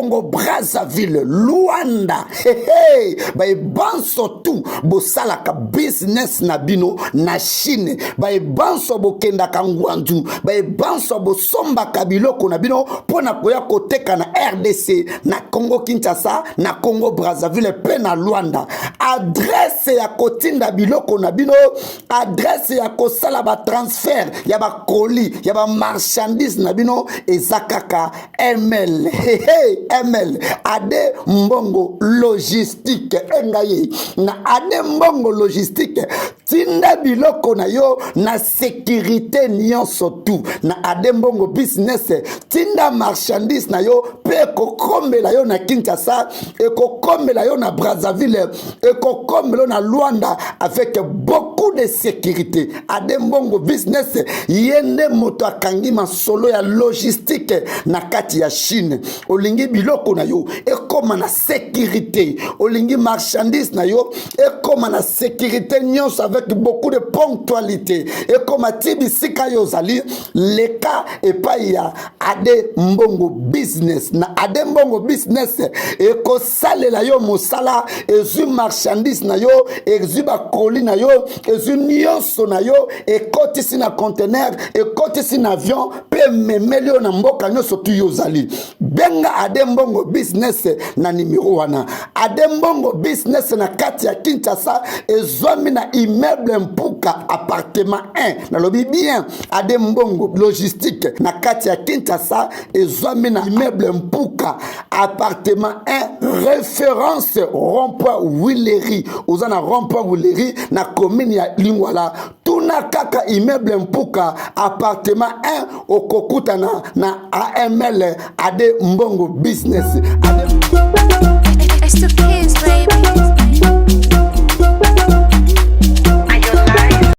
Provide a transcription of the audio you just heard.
Congo Brazzaville, Luanda, hey, baye banso tu bosalaka business na bino na Chine, baye banso bokendaka Ngwanzu, baye banso bosombaka biloko na bino mpo na koya koteka na RDC, na Congo Kinshasa, na Congo Brazzaville mpe na Luanda. Adresse ya kotinda biloko na bino, adresse ya kosala batransfert ya bakoli ya bamarchandise na bino eza kaka ML. Hey, hey, ML Ade Mbongo Logistique. Engai na Ade Mbongo Logistique, tinda biloko na yo na sécurité nyonso tu. Na Ade Mbongo Business, tinda marchandise na yo mpe ekokomela yo na Kinshasa, ekokomela yo na Brazzaville, ekokomela yo na Luanda avec beaucoup de sécurité. Ade Mbongo Business, ye nde moto akangi masolo ya logistique na kati ya Chine. Olingi biloko na yo ekóma na sécurité, olingi marchandise na yo ekóma na sécurité nyonso avec beaucoup de ponctualité, ekóma ti bisika yo ozali, leka epai ya Ade Mbongo Business. Na Ade Mbongo Business, ekosalela yo mosala, ezwi marchandise na yo, ezwi bakoli na yo, ezwi nyonso na yo, ekotisi na conteneur, ekotisi na avion mpe ememeli yo na mboka nyonso tu yo ozali. Benga Ade Mbongo Business na nimero wana. Ade Mbongo Business na kati ya Kinshasa ezwami na immeuble Mpuka, appartement 1. Nalobi bien, Ade Mbongo Logistique na kati ya Kinshasa ezwami na immeuble Mpuka, appartement 1, référence rond-point Willery. Oza na rond-point Willery na commune ya Lingwala, tuna kaka immeuble Mpuka, appartement 1, okokutana na AML, Ade Mbongo Business. Ade... It's the kids, baby.